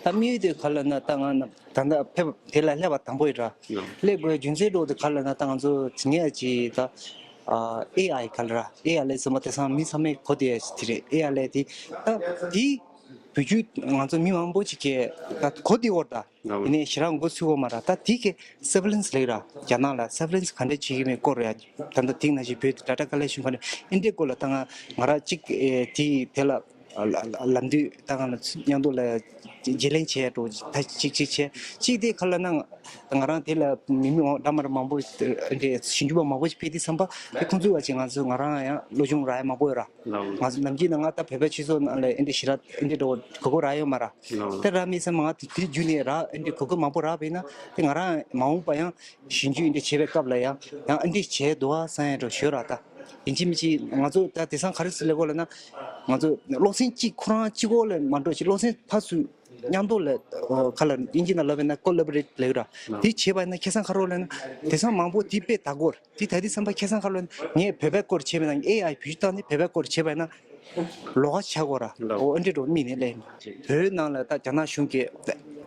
དམིགས་ཡུལ་དེ་ག་ལ་ན་ད་ང་ད་ལྟ་ཕེབས་དེ་ལ་སླེབས་པ་དང་པོ་ཡིན་ར། ལགས། སླེབས་དགོས་རྒྱུ་མཚན་འདྲ་བོ་དེ་ག་ལ་ན་ད་ང་ཚོ་ངས་ཅིག་ད་ཨ་ཨེ་ཨའི་ག་ལ་ར་ཨེ་ཨའི་ལས་ཟེར་མ་དེང་སང་མི་ཚང་མས་གོ་བསྡད་ཡ་ཅིག་དེ་རེད། ཨེ་ཨའི་ལས་དེ་ད་དེའི་བོད་བརྒྱུད་ང་ཚོ་མི་མང་པོ་ཅིག་གིས་ད་གོ་བསྡད་ཡོད་རེད་ད། ཡིན་ནའི་ཞེ་དྲག་མགོ་ཚོས་ཡོད་མ་རེད། ད་དེ་གི་surveillance ལབ་ར། རྒྱ་ནག་ལ་surveillance ག་འདྲས་བྱེད་ཀྱི་མེད་སྐོར་རེད། ད་ལྟ་དེང་ནང་བཞིན་བོད་data collection ག་འདྲས་ཨེ་འདྲས་སྐོར་ལ་ད་ང་ང་རང་གཅིག་ཨེ་དེ་དེ་ལ་ལ་ལ་ལམ་དུས་ད་ང་ལ་མཉམ་དུ་ལ་བརྗེ་ལེན་བྱས་འགྲོ་ད་གཅིག་གཅིག་བྱས་གཅིག་དེ་ག་ལ་ན་ང་རང་དེ་ལ་མི་མི་འདྲ་མི་འདྲ་མང་པོ་ཨེ་འདྲས་ཞིབ་འཇུག་པ་མང་པོ་ཞིག་ཕེབས་དུས་ཙམ་པ་དེ་ཁོང་ཚོའི་བར་གྱི་ང་ཚོ་ང་རང་ཡང་སློབ་སྦྱོང་རག་ཡ་མང་པོ་ཡོད་ར། ལགས། ང་ཚོ་ནམ་རྒྱུན་ནས་ང་ད་བོད་པའི་སྤྱི་ཚོགས་ནང་ལ་ཨེ་འདྲས་ཞེ་དྲག་ཨེ་འདྲས་འགྲོ་གོ་གོ་རག་ཡོད་མ་ར། ལགས། དེ་ར་མི་སེམས་ང་དེ་དེ་བརྒྱུད་ནས་ར་ཨེ་འདྲས་གོ་གོ་མང་པོ་རག་པས་ན་དེ་ང་རང་མ་འོངས་པ་ཡང་ཞིབ་འཇུག་ཨེ་འདྲས་བྱེད་པའི་སྐབས་ལ་ཡང་ཡང་ཨེ་འདྲས་བྱས་འདུག་ཨ་བསམ་ཡ་འགྲོ་ཞོར་ར་ད། ཡིན་གཅིག་མིན་གཅིག་ང་ཚོ་ད་དེང་སང་ག་རེ་ཟེར་ལབ་དགོས་ལབ་ན། ང་ཚོ་སློབ་ཚན་གཅིག་ཁོ་རང་གཅིག་པོ་ལ་མ་འགྲོ་ཞིག་སློབ་ཚན་ཕར་ཚུར་མཉམ་དུ་ལ་ཁ་ལ་དབྱིན་ཇི་ནང་ལབ་པས་ན་collaborate ལབ་ར། དེ་བྱས་པ་ཡིན་ན་ཁ་སང་ག་རེ་ལབ་ན་དེང་སང་མང་པོ་དེ་དཔེ་དག་གོ་ར། དེ་ད་དེ་བསམ་པ་ཁ་སང་ཁ་ལོ་ངས་བོད་པའི་སྐོར་བྱས་པ་ན་ཨེ་ཨའི་བེད་སྤྱོད་བཏང་ནས་བོད་པའི་སྐོར་བྱས་པ་ན་ལོགས་ཀ་ཆགས་དགོས་ར། ལགས། འོ་ཨེ་འདྲས་འགྲོ་མི་ནས་ལས་བོད་ནང་ལ་ད་རྒྱ་ནག་གཞུང་གིས་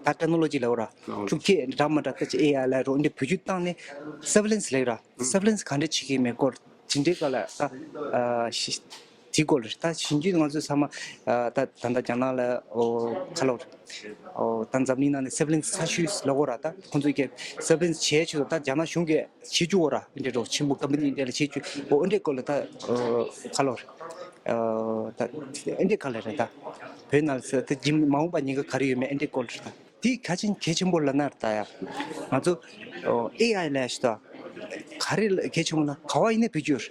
ད་technology ལབ་ར། ལགས། འཁྲུག་ཆས་འདྲ་མི་འདྲ་ད་ཅི་ཨེ་ཨའི་ལབ་རོ་འདི་བེད་སྤྱོད་བཏང་ནས་surveillance ལབ་ར། surveillance ག་འདྲས་བྱེད་ཀྱི་མེད་སྐོར་དེ་འདྲའི་སྐོར་ལ་ད་ཨ་ཤི་དེའི་སྐོར་ལ་ད་ཞིབ་འཇུག་ང་ཚོས་ཚང་མ་ཨ་ད་ད་ལྟ་རྒྱ་ནག་ལ་འོ་ཁ་ལོ་འོ་ད་འཛམ་གླིང་ནང་ནས་surveillance ཚ་ཤོས་ལབ་དགོས་ར། ད་ཁོང་ཚོས་ཀྱི་surveillance བྱས་ཆོག་ད་རྒྱ་ནག་གཞུང་གིས་བྱེད་བཅུག་གོ་ར། འདི་འདྲས་ཆེན་པོ་company འདི་ལ་བྱེད་བཅུག་འོ་འདི་འདྲས་སྐོར་ལ་ད་ཁ་ལོ་ད་འདི་འདྲས་ག་ལ་རེད་ད། བོད་ནང་ལ་ད་ཇི་མ་འོངས་པ་ཉེན་ཁ་ག་རེ་ཡོད་མེད་འདི་འདྲས་སྐོར་ལ་ད་དེ་གལ་ཆེན་གལ་ཆེན་པོ་ལབ་ན་ད་ཡ་ང་ཚོ་ཨེ་ཨའི་ལ་ཞུ་ད་ག་རེ་གལ་ཆེན་པོ་ན་ག་བ་ཡིན་ནའི་བེད་སྤྱོད་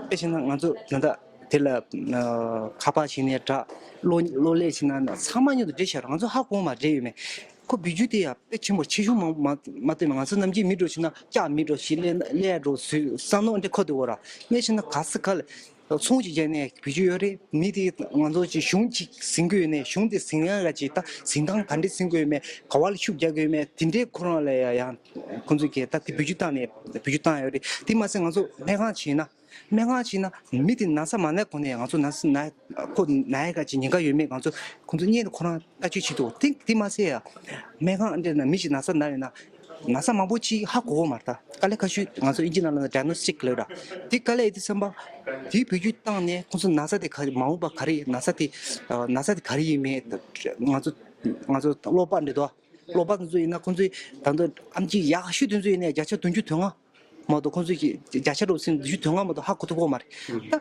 དཔེ་བྱས་ན་ང་ཚོ་ད་ལྟ་དེ་ལ་ཁ་པར་བྱས་ནས་འདྲ་གློག་གློག་ཀླད་བྱས་ན་ཚང་མ་མཉམ་དུ་འདྲེས་བཞག་ར། ང་ཚོ་ཧ་གོ་མ་འདྲེས་ཡོད་མེད། ཁོ་བེད་སྤྱོད་དེ་ཡང་དཔེ་ཆེན་པོ་ཆེ་ཆུང་མ་མ་མ་བཏོན་ན་ང་ཚོ་ནམ་རྒྱུན་མི་འགྲོ་ཕྱིན་ན་ལྕགས་མི་འགྲོ་ཞིག་ལས་ལས་འགྲོ་ཟུས་བསམ་མནོ་འདྲ་འཁོར་འདུག་གོ་ར། ངས་ཕྱིན་ན་ག་ས་ག་ལ་ཚོང་ཅིག་བརྒྱབ་ནས་བེད་སྤྱོད་ཡོད་རེད། མི་དེ་ང་ཚོ་ཅིག་གཞུང་ཅིག་ཟིན་གྱི་ཡོད་ནས་གཞུང་དེ་ཟིན་ཡག་ག་ཅིག་ད་ཟིན་ཐང་ག་འདྲས་ཟིན་གྱི་ཡོད་མེད་ག་བ་ལ་ཤུགས་རྒྱག་གི་ཡོད་མེད་དེ་འདྲའི་ཁོ་རང་ལ་ཡ་ཡང་ཁོང་ཚོ་གིས་ད་དེ་བེད་སྤྱོད་བཏང་ནས་བེད་སྤྱོད་བཏང་ཡོད་རེད། དེ་མ་ཟད་ང་ཚོ་སྨན་ཁང་ཕྱིན་ན། སྨན་ཁང་ཕྱིན་ན་མི་དེ་ན་ཚ་མ་ན་གོང་ནས་ང་ཚོ་ན་ཚ་ན་ཁོ་ན་ཡ་ག་ཅིག་ཉེན་ཁ་ཡོད་མེད་ང་ཚོ་ཁོང་ཚོ་གཉིས་ནས་ཁོ་རང་ལྟ་ཅི་བྱེད་དོ། དེ་དེ་མ་ཟད་ཡ་སྨན་ཁང་འདྲ་ན་མི་ཞིག་ན་ཚ་ན་ཡོད་ན་ན་ཚ་མང་པོ་ཅིག་ཧ་གོ་གོ་མ་རེད་ད། དཀའ་ལས་ཁག་ཤོས་ང་ཚོ་ཨིན་ཇི་ནང་ལ་diagnostic ལབ་ར། དེ་དཀའ་ལས་ཡོད་དུས་ཙམ་པ་དེ་བེད་སྤྱོད་བཏང་ནས་ཁོང་ཚོ་ན་ཚ་དེ་ག་མ་འོངས་པ་ག་རེ་ན་ཚ་དེ་ན་ཚ་དེ་ག་རེ་ཡིན་མེད་ང་ཚོ་ང་ཚོ་གློ་བ་འདྲ་དོ། གློ་བ་དེ་ཚོ་ཡིན་ན་ཁོང་ཚོའི་ད་དུང་ཨེམ་ཆི་ཡག་ཤོས་དེ་ཚོ་ཡིན་ན་བརྒྱ་ཆ་བདུན་ཅུ་དོན་ལྔ། མ་གཏོགས་ཁོང་ཚོས་ཀྱི་བརྒྱ་ཆ་རོབ་ཟིན་བདུན་ཅུ་དོན་ལྔ་མ་གཏོགས་ཧ་གོ་ཐུབ་ཀྱི་ཡོད་མ་རེད། ད་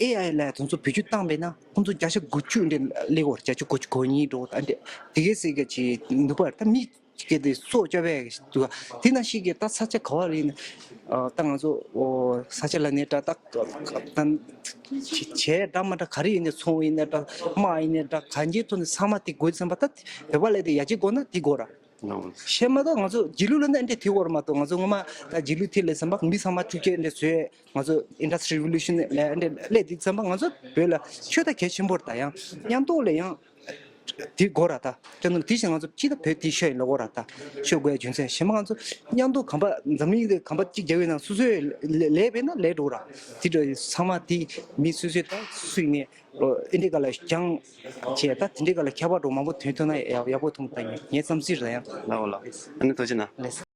ཨེ་ཨའི་ལ་དེ་ཚོ་བེད་སྤྱོད་བཏང་པས་ན་ཁོང་ཚོ་བརྒྱ་ཆ་དགུ་བཅུ་འདྲ་སླེབས་ཀྱི་ཡོད་རེད། བརྒྱ་ཆ་དགུ་བཅུ་གོ་གཉིས་འགྲོ་ད་འདྲ་དེ་གའི་སྲིད་ཀྱི་ཅིག་ནུས་པ་རེད། ད་མི་སྐད་དེ་སྲོག་སྐྱོབ་པའི་འདུག་ག་དེ་ནང་བཞིན་གྱི་ད་ས་ཆ་ག་བ་རེད་ན་ད་ང་ཚོ་ས་ཆ་ལ་ནས་ད་ད་བྱས་འདྲ་མ་འདྲ་ག་རེ་ཡིན་ནའི་ཚོང་ཡིན་ནའི་འདྲ་དམག་ཡིན་ནའི་འདྲ་གང་ཅིའི་ཐོག་ནས་ཚང་མ་དེ་དགོས་བསམ་པ་ད་བོད་པ་ལས་དེ་ཡར་རྒྱས་དགོས་ན་དེ་དགོས་ར། གཞན་མ་གཏོགས་ང་ཚོ་རྗེས་ལུས་ལ་ནི་འདྲ་དེ་བོར་མ་གཏོགས་ང་ཚོ་སྔོན་མ་ད་རྗེས་ལུས་དེ་ལས་བསམ་པ་མི་ཚང་མ་འཁྲུག་ཆ་འདྲ་བཟོས་ང་ཚོ་Industrial Revolution ལ་འདྲ་སླེབས་དུས་ཙམ་པ་ང་ཚོ་བོད་ལ་ཆོས་ད་གལ་ཆེན་པོ་རེད། ད་ཡང་མཉམ་དུ་ལ་ཡང་དེ་དགོས་ར། ད་དེ་ནང་དེ་བཞིན་ང་ཚོ་སྤྱི་ད་བོད་དེ་ཤོད་ཡིན་ལ་དགོས་ར། ད་ཤོད་དགོས་ཡ་རྒྱུ་མཚན་གཞན་མ་ང་ཚོ་མཉམ་དུ་གམ་པ་འཛམ་གླིང་དེ་གམ་པ་གཅིག་རྒྱག་ཡོད་ན་སོ་སོའི་ལས་ལས་པས་ན་ལས་འགྲོ་ར། དེ་འདྲ་ཚང་མ་དེ་མི་སོ་སོའི་ད་སུས་ནས་ཨེ་འདྲའི་སྒང་ལ་སྦྱང་བྱས་ད་དེ་འདྲའི་སྒང་ལ་ཁྱད་པར་འགྲོ་མང་པོ་ཐོན་ཐུབ་ན་ཡག་ཡག་པོ་མཐོང་ད་ངས་བསམ་སྲིད་རེད། ཡང་ལགས་འོ་ལགས། ཨ་ནི་ཐུགས་རྗེ་གནང་། ལགས།